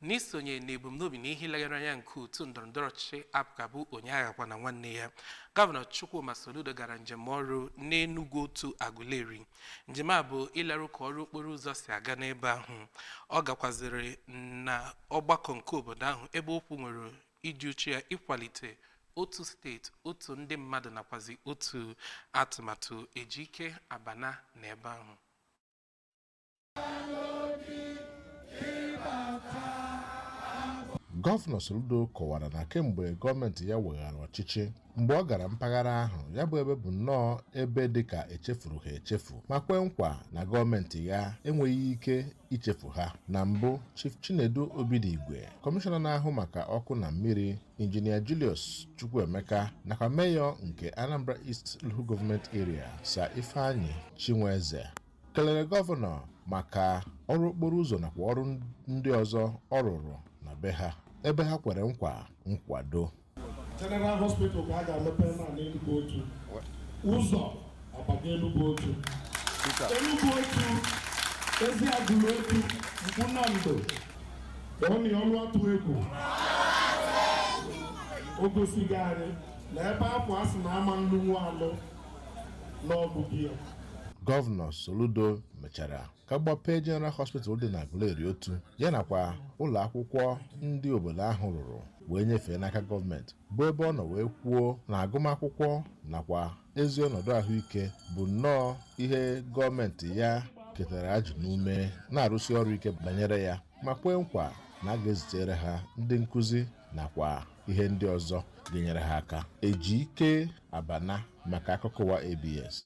N'isonye n'ebumnobi na ihe ilegara anya nke otu ndọrọndọrọ ọchịchị APGA bụ onye aghakwa na nwanne ya, Gọvanọ Chukwuma Soludo gara njem ọrụ n'Enugwu Otu Aguleri. Njem a bụ ileru ka ọrụ okporo ụzọ si aga n'ebe ahụ. Ọ gakwaziri na ọgbakọ nke obodo ahụ ebe okwu nwere iji uche ya ịkwalite otu steeti, otu ndị mmadụ nakwazi otu atụmatụ. Ejike Abana n'ebe ahụ. Gọvanọ Soludo kọwara na kemgbe gọọmenti ya weghara ọchịchị, mgbe ọ gara mpaghara ahụ, ya bụ ebe bụ nnọọ ebe dịka echefuru ha echefu, ma kwee nkwa na gọọmenti ya enweghị ike ichefu ha. Na mbụ, Chief Chinedu Obidigwe, kọmishọna na-ahụ maka ọkụ na mmiri, Injinia Julius Chukwuemeka nakwa meyọ nke Anambra East Local Government Area, Sir Ifeanyi Chinweze, kelere gọvanọ maka ọrụ okporo ụzọ nakwa ọrụ ndị ọzọ ọ rụrụ na be ha, ebe ha kwere nkwa nkwado. General Hospital ka a ga-emepe na n'Enugwu Otu, ụzọ abaga Enugwu Otu, Enugwu Otu, Eziagụlụ Otu, Mkpunando, kpọọ ọlụ atụ egwu. O gosigo anyị na ebe afọ a sị na ama nlunwu alụ n'ọbụghị ya. Gọvanọ Soludo mechara ka gbapee General Hospital dị na Aguleri Otu, ya nakwa ụlọ akwụkwọ ndị obodo ahụ rụrụ wee nyefee n'aka gọọmenti, bụ ebe ọ nọ wee kwuo na agụmakwụkwọ nakwa ezi ọnọdụ ahụike bụ nnọọ ihe gọọmenti ya ketara ajụ n'ume na-arụsi ọrụ ike banyere ya, ma kwee nkwa na a ga-ezitere ha ndị nkụzi nakwa ihe ndị ọzọ ga-enyere ha aka. Ejike Abana maka akụkọ ụwa ABS.